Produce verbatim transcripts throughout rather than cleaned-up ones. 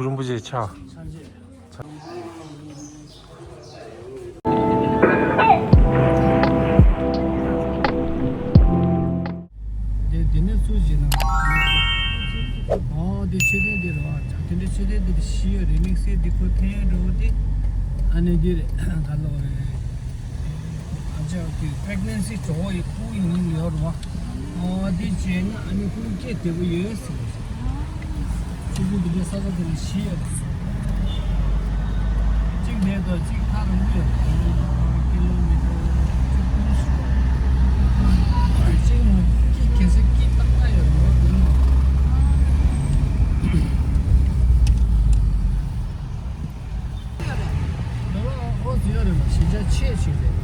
རིན་པོ་ཆེ་ཕྱག་དེ་དེ་ནས་ཚུར་བྱས་ན། ཨོ་དེ་མཆོད་རྟེན་དེ་རེད་བ། དེ་འདྲའི་མཆོད་རྟེན་དེ་བཞི་ཡོད་རེད། དམིགས་བསལ་དེ་ཁོ་ཐེན་འགྲོ་དེ། ཨ་ནི་དེ་རེད། ག་ལོ་རེད། ཨ་ཅག་གི་པྲེག་ནན་སི་གྲོགས་ཡི་ཁུག་ཡིན་ཡོད་རེད་བ། ཨོ་དེ་བྱས་ན་ཨ་ནི་ཁུག་སྐྱེ་བདེ་པོ་ཡོད་ཟེར་བ། ཆུ་ཚོད་འདི་འདྲའི་ས་ཆ་དེ་ལ་བཞི་ཡོད་རེད། གཅིག་ལས་དང་གཅིག་ཐག་རིང་པོ་ཡོད་རེད། ཀི་ལོ་མི་ཊར་བཅུ་དགུ་ཞིག་རེད། གཅིག་མ་སྐྱིད་གལ་སྲིད་སྐྱིད་ཏག་ཏག་ཡོད་རེད་མ་རེད། ལོ་ལ་ཨོ་ཟི་ཡོད་རེད་མ། གཞིས་ཆགས་ཆེ་ཞིག་རེད།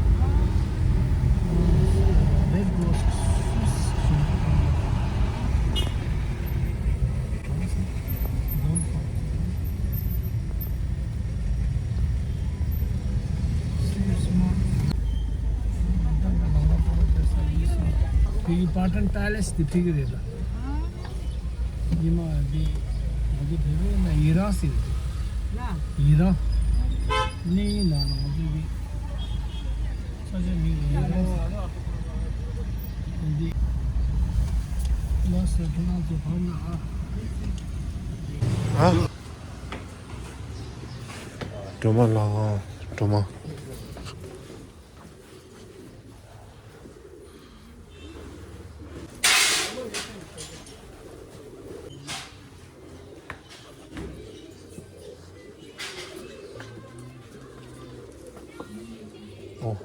Red Rose Swiss ཞིག་རེད། དེ་གི་པ་ཊན་པེ་ལེ་སི་དེ་ཕ་གི་རེད་ལ། ཉི་མ་འདི་ང་ཚོ་བོད་པའི་ནང་ཡི་རང་ཟེར་གི་འདུག་ཡི་རང་། གནས་ཡིན་ནང་ལ་ང་ཚོ་གི་ས་ཆ་མིང་ལ་ཡི་རང་ཟེར། འདི་ལ་ཟེར་ཁོ་རང་ཚོ་བར་ན་ཨ། ཨ། སྒྲོལ་མ་ལྷ་ཁང་། སྒྲོལ་མ། ཨོ།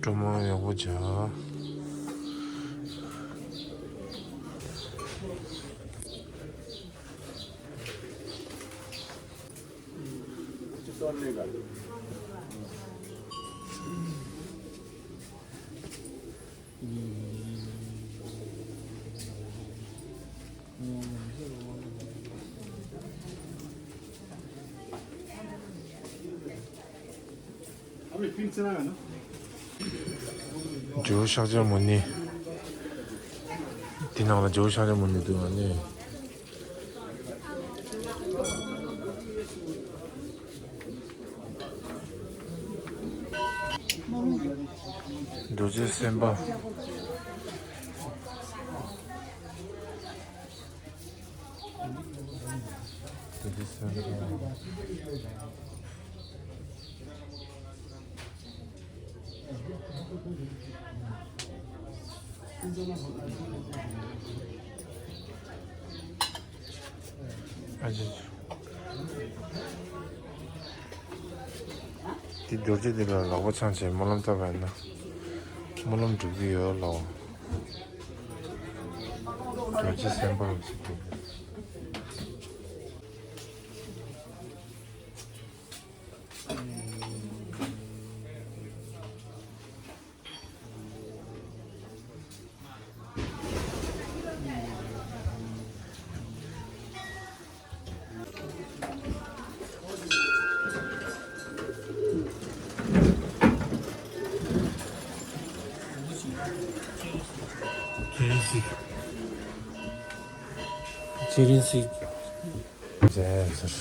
སྒྲོལ་མ་ཡག་པོ་བྱ། ཇོ་བོ་ཤཱཀྱ་མུ་ནེ། འདི་ནང་ལ་ཇོ་བོ་ཤཱཀྱ་མུ་ནེ་འདུག་ཨ་ནི། རྡོ་རྗེ་སེམས་དཔའ། རྡོ་རྗེ་སེམས་དཔའ། ཨ་ཅེ། འདི་རྡོ་རྗེ་འདི་ལ་ལག་པ་འཆང་བྱས་སྨོན་ལམ་བཏབ་པ་ཡིན་ན། སྨོན་ལམ་འགྲུབ་ཀྱི་ཡོད་ལགས། རྡོ་རྗེ་སེམས་དཔའ་ཟེར་གྱི། ཇེ་རིན་སི། ཇེ་རིན་སི།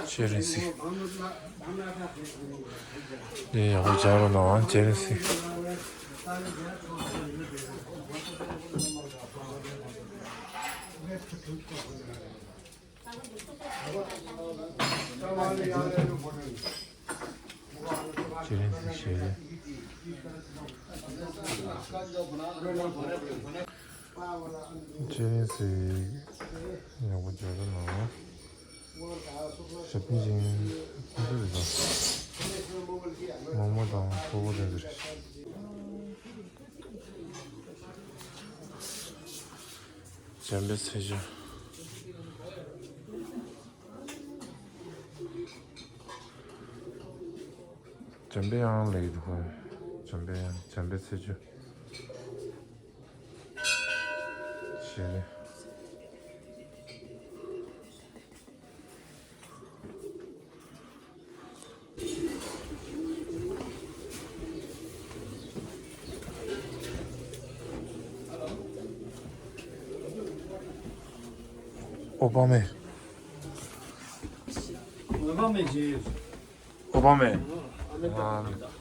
ཇེ་རིན་སི། འདི་ཡག་པོ་སྦྱར་རོགས་གནང་། ཇེ་རིན་སི། ཇེ་རིན་སི་ཞལ་ལས། ཇེ་རིན་སི་ཡག་པོ་སྦྱར་རོགས་གནང་། ཞབས་བརྟན་ཅན་ཁོང་ཚོ་རེད་ད། རྨོ་མོ་དང་སྤོ་བོ་དེ་ཚོ་རེད། འཇམ་པའི་ཚེས་བཅུ། འཇམ་པའི་ཡང་ལེགས་འདུག་འཇམ་པའི་ཡང་འཇམ་པའི་ཚེས་བཅུ། ཞེས་ནས། ཨོ་བྷ་མས། ཨོ་བྷ་མས་ཇི། ཨོ་བྷ་མས། ཨ།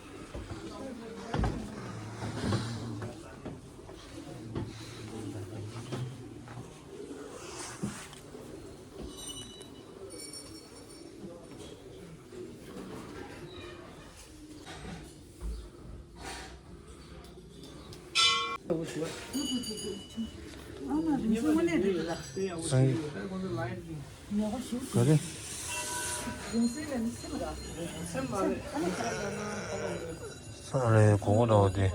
སང་ག་རེ། སང་རེ་གོ་གོ་འདྲ་བོ་དེ།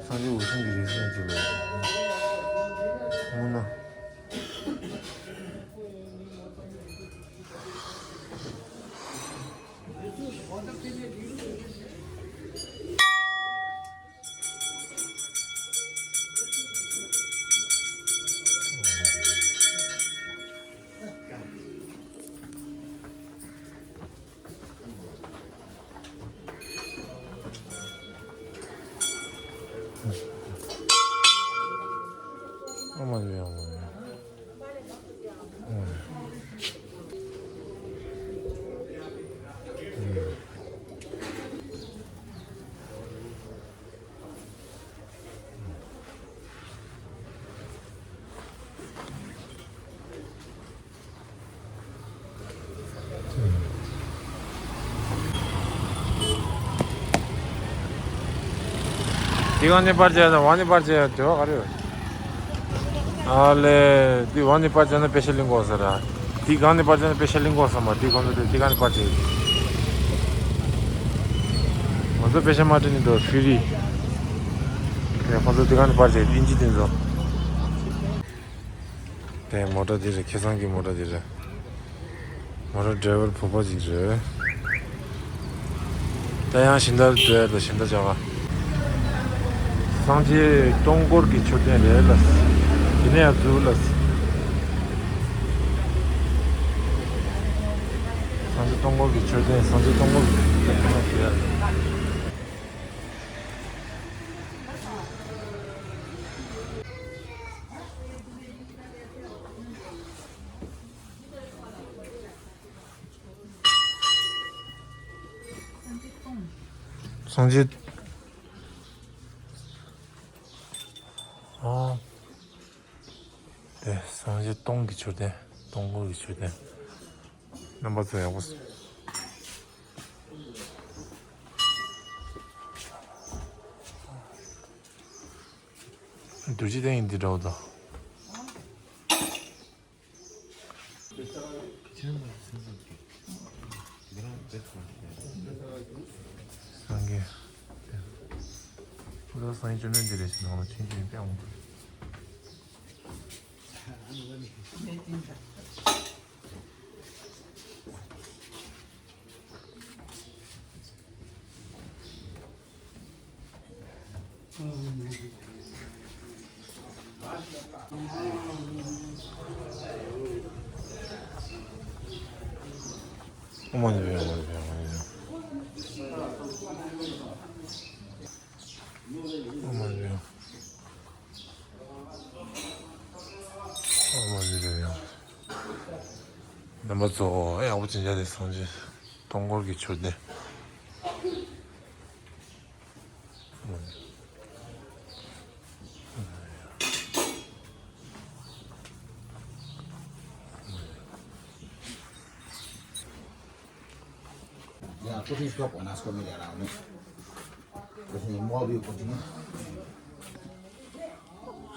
སངས་རྒྱས་འོད་སྲུང་གི་རིགས་སུ་གྱུར་པའི་སྔོན་ན། ཨ་མ་ཡོད་ཡང་མ་ཡོད། འདི་གང་ནས་པར་བྱས་དང་འོག་ནས་པར་བྱས་ཡ་འབྲེལ་བ་ག་རེ་ཡོད། ཨ་ལེ། འདི་འོག་ནས་པར་བྱས་ན་པེ་ཤ་ལེན་དགོས་ས་ར། འདི་སྒང་ནས་པར་བྱས་ན་པེ་ཤ་ལེན་དགོས་ས་མ། འདི་ཁོང་ཚོ་དེ་འདི་སྒང་ནས་པར་བྱས་ཡོད། ང་ཚོ་པེ་ཤ་མ་སྤྲད་ནས་འགྲོ་ཧྥི་རི། ཡ་ཁོང་ཚོ་འདི་སྒང་ནས་པར་བྱས་ཡོད། དབྱིན་ཇི་དེ་ཚོ། དེ་མོ་ཊ་འདི་རེད། ཁ་སང་གི་མོ་ཊ་འདི་རེད། མོ་ཊ་ཌ་རའི་ཝར་བོད་པ་ཅིག་རེད། ད་ཡང་ཞིང་རྟ་སྡོད་ཡ་ད་ཞིང་རྟ་བཅག་ག་སངས་རྒྱས་སྟོང་འཁོར་གྱི་མཆོད་རྟེན་རེད་ལ། དེ་ནས་ཡང་འཛུལ་ལ། སངས་རྒྱས་སྟོང་འཁོར་གྱི་མཆོད་རྟེན། སངས་རྒྱས་སྟོང་འཁོར་གྱི་མཆོད་རྟེན་ཞེས། སངས་རྒྱས། ཨ། དེ་སངས་རྒྱས་སྟོང་གི་མཆོད་རྟེན། སྟོང་འཁོར་གྱི་མཆོད་རྟེན། རྣམ་པ་ཚོ་ཡག་པོ། རྡོ་རྗེ་གདན་ཡིན་འདི་འདྲ་བོ་དང་། སངས་རྒྱས། ཕུ་ཐག་སངས་རྒྱས་བཅོམ་ལྡན་འདས་རེ་ཞིག་ནང་ལ་ཆོས་འབྱུང་སྟེ་འོང་། ཨོཾ་མ་ཎི་པདྨེ། ཨོཾ་མ་ཎི་པདྨེ། ཨོཾ་མ་ཎི་པདྨེ། ཨོཾ་མ་ཎི་པདྨེ། རྣམ་པ་ཚོ་ཡག་པོ་ཅིག་མཇལ་ཏེ། སངས་རྒྱས་སྟོང་འཁོར་གྱི་མཆོད་རྟེན།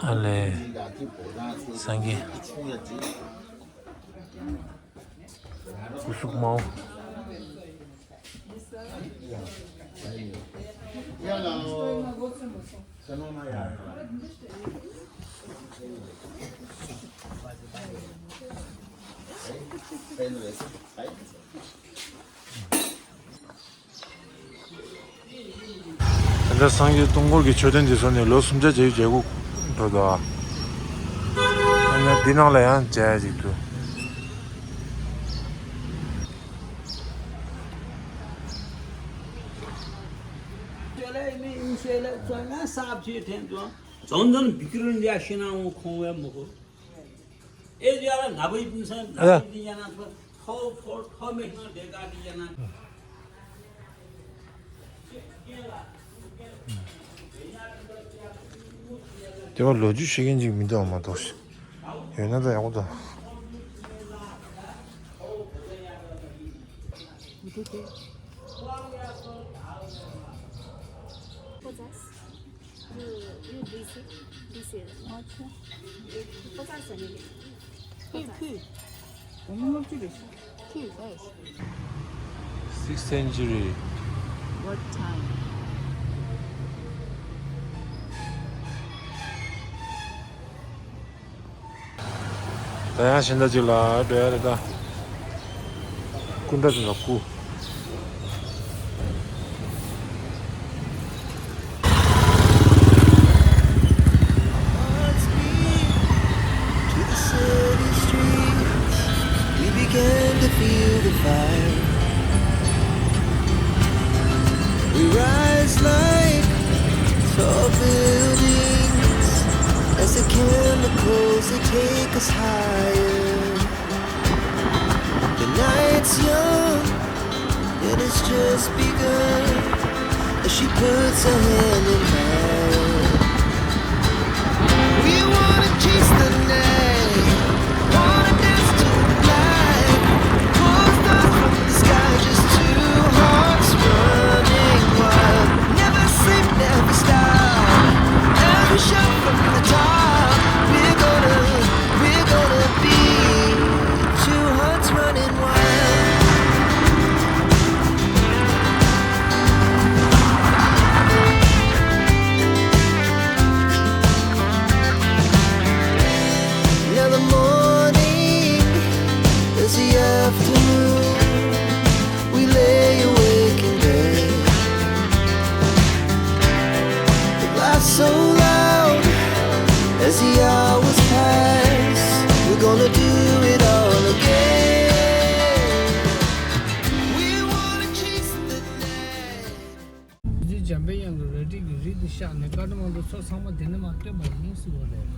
ཨ་ལེ། སངས་རྒྱས་སྐུ་གཟུགས་དམར་པོ། དེ་འདྲ་སངས་རྒྱས་སྟོང་འཁོར་གྱི་མཆོད་རྟེན་འདི་ཚོ་ནི་ལོ་སུམ་བརྒྱ་བརྒྱད་ཅུ་གྱ་དགུ་འགྲོ་འདུག་ཨ། ཨ་ནི་འདི་ནང་ལ་ཡང་མཇལ་ཡ་ཅིག་འདུག། དེ་བ་ལོ་རྒྱུས་ཤེས་མཁན་ཅིག་མི་འདུག་མ་གཏོགས། ཡོད་ན་ད་ཡག་པོ་འདུག། What's that? You, you this, this is. अच्छा। पचास है मेरे। फिर, फिर। उन्होंने मुझे ठीक है। Sixth century. What time? ད་ཡང་གཞན་དག་ཅིག་ལ་འགྲོ་ཡ་རེད་ད། སྐུ་འདྲ་ཅིག་ལ་སྐུ། Hearts beat to the city streets. We began to feel the fire. We rise like tall buildings as the chemicals, they take us higher. The night's young and it's just begun as she puts her hand in mine. We wanna chase the night, wanna dance to the light. Pull stars from the sky, just two hearts running wild. Never sleep, never stop. Every shot from the top. We're gonna, we're gonna be two hearts running wild. Now the morning is the afternoon. We lay awake in bed. The laughs so loud as the hours pass. We're gonna do it all again. We wanna chase the night. འདི་འཇམ་པའི་དབྱངས་ཀྱི་རལ་གྲི་གི་རི་དེ་བཤགས་ནས་ཀ་ཐ་མན་ཌུ་མཚོ་ཚང་མ་འདི་ནས་མར་བཏོན་པ་ཡིན་ཟེར་བ་རེད།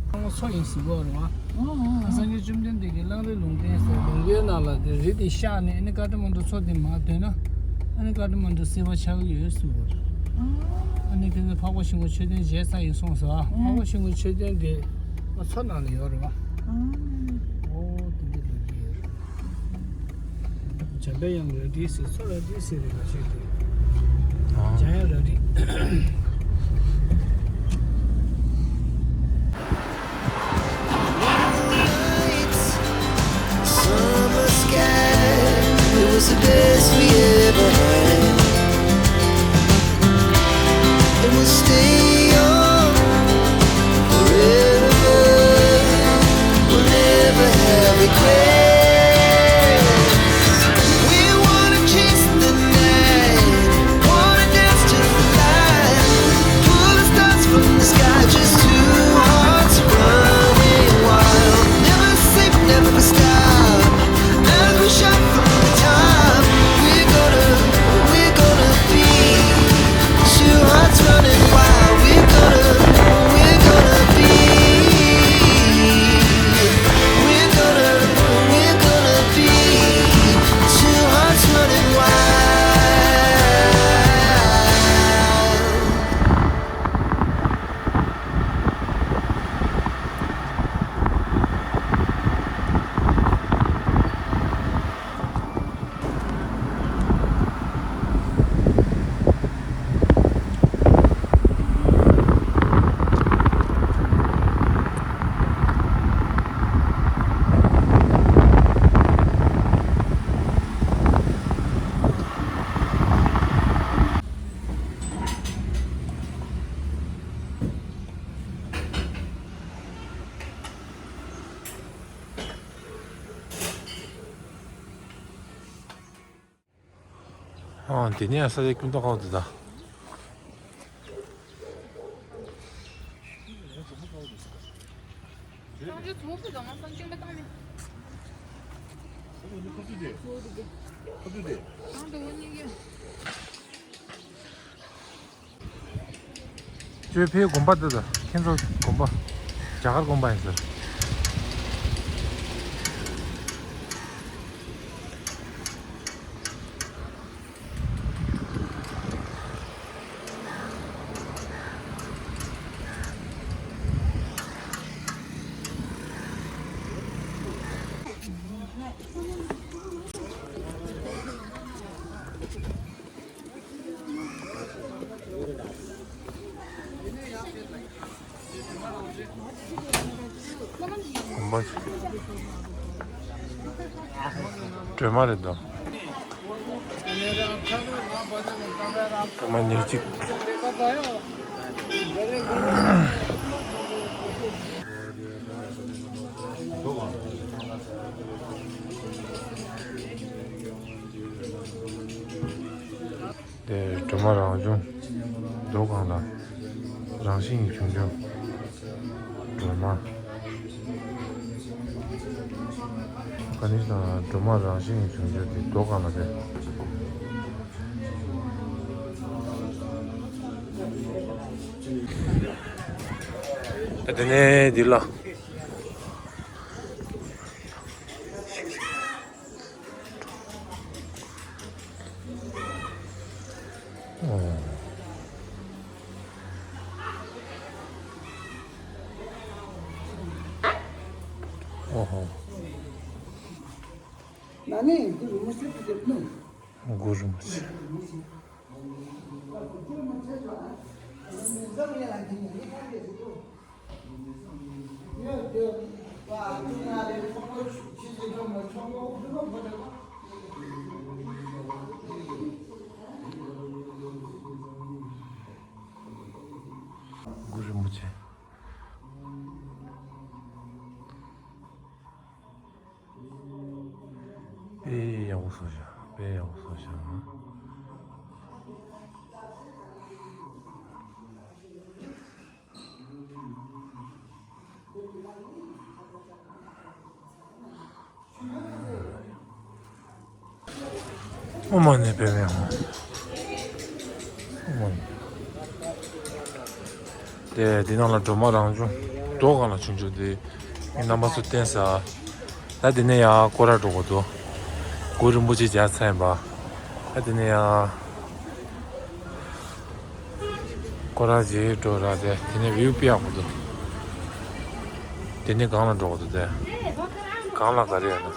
ཚང་མ་མཚོ་ཡིན་ཟེར་བ་རེད་བ། སངས་རྒྱས་བཅོམ་ལྡན་འདས་ཀྱིས་གླང་རི་ལུང་བསྟན་ཟེར་ལུང་པའི་ནང་ལ་དེ་རི་དེ་བཤགས་ནས་ཨ་ནི་ཀ་ཐ་མན་ཌུ་མཚོ་དེ་མར་བཏོན་ན་ཨ་ནི་ཀ་ཐ་མན་ཌུ་བསིལ་བ་ཆགས་ཀྱི་ཡོད་ཟེར་བ་རེད། ཨ་ནི་དེ་ནས་འཕགས་པ་ཤིང་ཀུན་མཆོད་རྟེན་མཇལ་ས་ཡིན་གསུངས་ཟེར་བ། འཕགས་པ་ཤིང་ཀུན་མཆོད་རྟེན་དེ་མཚོ་ནང་ལ་ཡོད་རེད་བ། ཨོ་དེ་འདྲ་ལབ་ཀྱི་ཡོད་རེད། འཇམ་པའི་དབྱངས་རལ་གྲི་ཟེར། མཚོ་རལ་གྲི་ཟེར་རེད་པ་ཞིག་དེ། འཇམ་དབྱངས་རལ་གྲི། Summer sky, it was the best we ever had. And we'll stay young forever. We'll never have regrets. We wanna chase the night, wanna dance to the light. ཨ་དེ་ནས་ས་ཆ་ཀུན་ཏོག་ཁག་ཏུ་ད། ཅོ་ཕེའི་དགོན་པ་འདི་ད་ཁྱེད་ཚོ་དགོན་པ་རྒྱ་གར་དགོན་པ་ཡིན་ཟེར། སྒྲོལ་མ་རེད་དོ། སྒྲོལ་མ་ཉེར་གཅིག་དེ་སྒྲོལ་མ་རང་བྱུང་། རྡོ་གང་ལ། རང་བཞིན་གྱིས་བྱུང་རྒྱུ། སྒྲོལ་མ། ཀ་ནི་དང་སྒྲོལ་མ་རང་བཞིན་གྱིས་བྱུང་རྒྱུ་དེ་རྡོ་གང་ལ་རེད། ད་དེ་ནས་འདི་ལ། ཨོ་ཧོ། ན་ནིང་གུ་རུ་མུ་ཆེ་གི་ནུ། གུ་རུ་མུ་ཆེ། གུ་རུ་མུ་ཆེ། དཔེ་ཡག་པོ་བཟོ་བཞག་དཔེ་ཡག་པོ་བཟོ་བཞག་ཨོཾ་མ་ཎི་པདྨེ་ཧཱུྃ། ཨོཾ་མ་ཎི། དེ་འདི་ནང་ལ་སྒྲོལ་མ་རང་བྱུང་། རྡོ་གང་ལ་བྱུང་བྱུང་དེ་ངས་རྣམ་པ་ཚོ་བསྟན་ས། ད་དེ་ནས་ཡང་སྐོར་ར་འགྲོ་དགོས་འདུག་གུ་རུ་རིན་པོ་ཆེ་རྒྱག་ཚར་ཡིན་པ། ད་དེ་ནས་ཡང་སྐོར་ར་རྗེས་འགྲོ་ར་དེ་དེ་ནས་བིའུ་དཔེ་ཡག་པོ་འདུག་དེ་ནས་གང་ལ་འགྲོ་དགོས་འདུག་དེ་གང་ལ་ག་རེ་ཡོད་ན།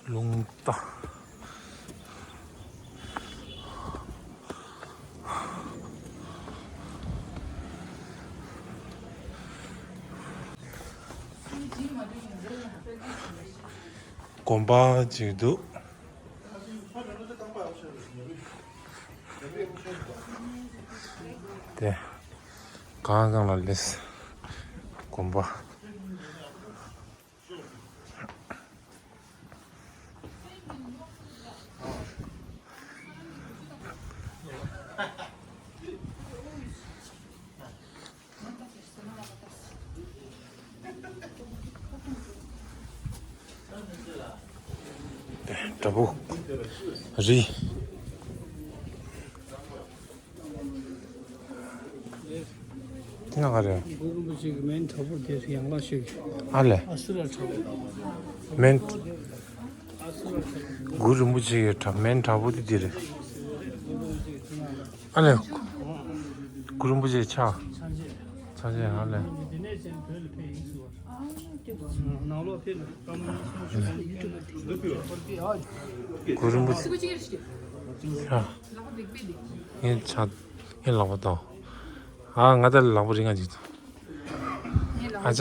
རླུང་རྟ། དགོན་པ་ཅིག་འདུག་དེ་གང་གང་ལ་སླེབས། དགོན་པ། བྲག་ཕུག་རི། དེ་ན་ག་རེ། གུ་རུ་རིན་པོ་ཆེ་གི་མན་དྲག་པོ་དེ་ཡན་ལག་ཞིག་ཨ་ལས། ཨ་སུ་ར་དྲག་པོ། མན། གུ་རུ་རིན་པོ་ཆེ་གི་དྲག་མན་དྲག་པོ་དེ་དེ་རེད། ཨ་ལས། གུ་རུ་རིན་པོ་ཆེ་ཕྱག་ཕྱག་རྗེས་ཨ་ལས། གུ་རུ་རིན་པོ་ཆེ་ཕྱག་ངའི་ཕྱག་ངའི་ལག་པ་དང་། ཨ་ང་ད་ལག་པ་རིང་ང་ཅིག་ཨ་ཅག་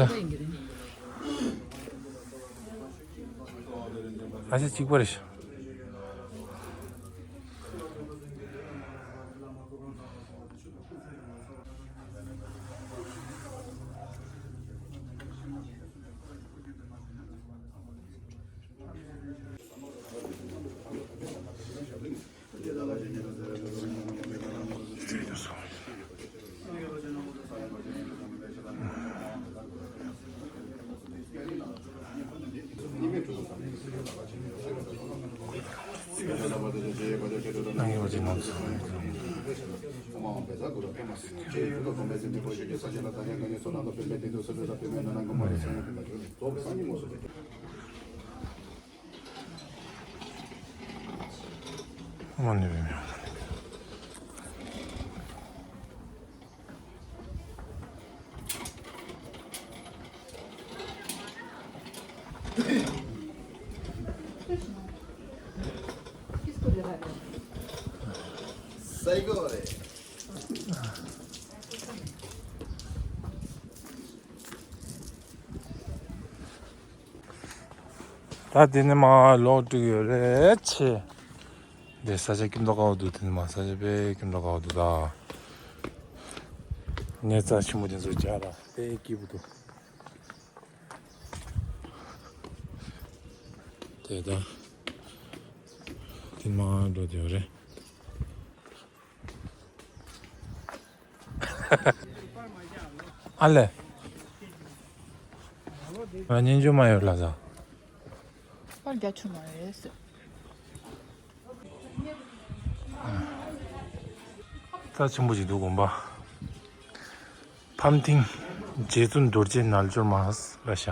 ཨ་ཅག་གཅིག་པ་རེད་ཤག 最高です。 ད་དེ་ནས་མར་ལོག་འགྲོ་གི་ཡོད་རེད་ཆེ། འདི་ས་ཆ་སྐྱིད་མདོག་ཁ་པོ་འདུག་དེ་ནས་མར་ས་ཆ་དཔེ་སྐྱིད་མདོག་ཁ་པོ་འདུག་ད། གནས་རྩ་ཆེན་པོ་དེ་ཚོ་རྒྱག་ལ་དཔེ་སྐྱིད་པོ་འདུག་དེ་ད། དེ་མར་འགྲོ་དེ་ཡོད་རེད། ཨ་ལེ། ང་སྙན་བརྒྱུད་མ་ཡོད་ལ་ཟ། པར་རྒྱག་ཆོག་མ་རེད་ཟེར། རྩ་ཆེན་པོ་ཞིག་འདུག་དགོན་པ། ཕམ་ཐིང་རྗེ་བཙུན་རྡོ་རྗེ་རྣལ་འབྱོར་མ་ལ་ཤ།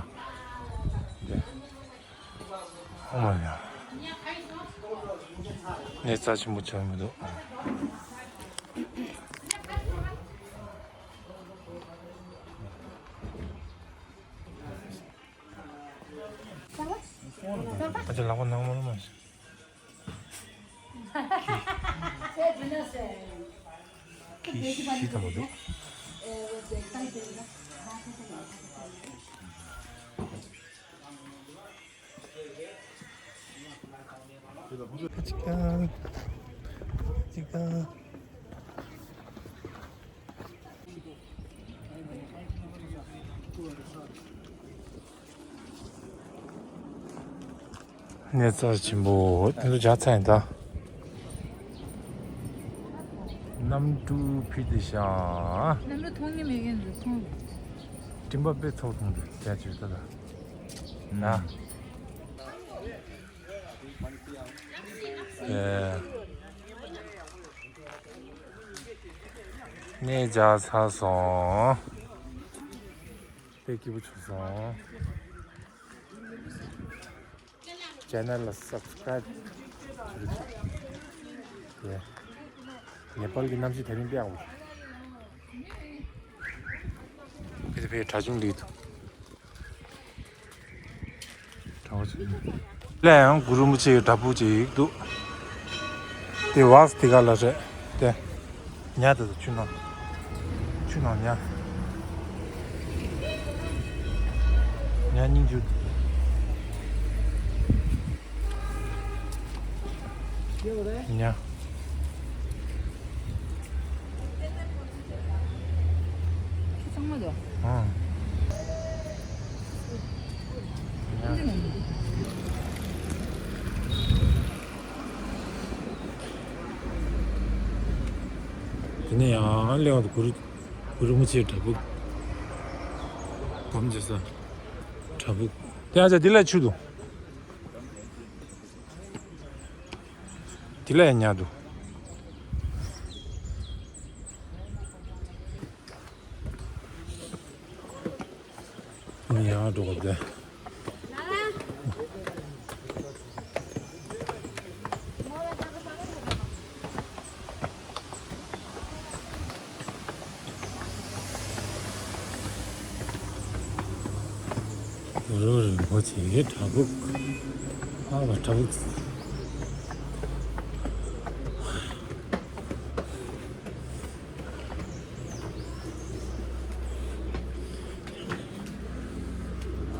ཨོ་མ་ཡ། གནས་རྩ་ཆེན་པོ་ཆགས་མི་འདུག་ཨ་ཅེ་ལག་པ་ནང་མ་ལ་མ་ཤི། ཁྱི་ཤི་ཐ་མ་འདུག་ཅི་ཀ་ཅི་ཀ་གནས་རྩ་ཆེན་པོ་དེ་ཚོ་བཞག་ཚར་ཡིན་ད། གནམ་གྲུ་ཕུད་དེ་ཤ། གནམ་གྲུ་མཐོང་ཉེ་མེད་མཁན་ཚོ་མཐོང་། སྤྲིན་པ་དཔེ་ཚོགས་མཐོང་འདུག་དེ་ཅིག་ད་ད། ན། ཨེ། གནས་བཞག་ཚར་སོང་། དཔེ་སྐྱིད་པོ་བྱུང་སོང་། ཆེ་ནལ་ལ་སབ་སི་ཀ་རེབ་བྱེད་རོགས་བྱེད། ནེ་པཱལ་གྱི་གནམ་གཤིས་དེ་རིང་དཔེ་ཡག་པོ་འདུག་ཕེ་ཕེ་གྲྭ་ཆུང་ལི་འདུག་གྲྭ་པ་ཚོ། ལ་ཡང་གུ་རུ་རིན་པོ་ཆེའི་བྲག་ཕུག་ཅིག་འདུག་དེ་ཝཱས་དེ་ག་ལ་རེད་དེ། ཉ་དེ་ཚོ་ཆུ་ནང་། ཆུ་ནང་ཉ། ཉ་སྙིང་རྗེ། ཉ། ཁྱི་ཚང་མ་དོ། ཨང་། དེ་ནས་ཡང་གླེང་བ་དུ་གུ་རུ་གུ་རུ་རིན་པོ་ཆེའི་བྲག་ཕུག་གམ་བྱེད་ས། བྲག་ཕུག་དེ་ཨ་ཅག་འདི་ལ་ཆུ་འདུག་དེ་ལ་ཡང་ཉ་འདུག་ཡང་འགྲོ་དགོས་ཏེ། གུ་རུ་རིན་པོ་ཆེའི་བྲག་ཕུག་ཨ་བ་བྲག་ཕུག་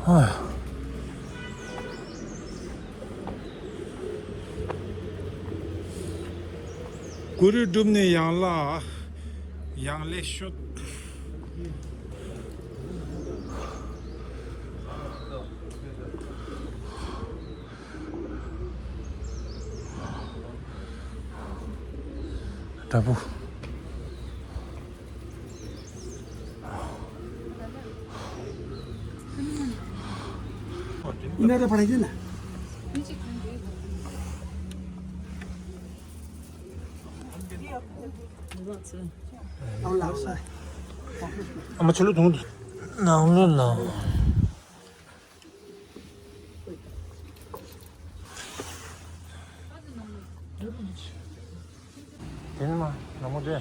ཨ། གུ་རུ་སྒྲུབ་ནས་ཡང་ལ་ཡང་ལེ་ཤོད། བྲག་ཕུག་ཡིན་ན་རེ་བ་རེ་ཡིན་ན། ཨ་མ་ཆུ་ལུད་འཐུང་དུས། ནང་ལོགས་ལ། དེ་ནི་མ་ནང་མོ་དེ།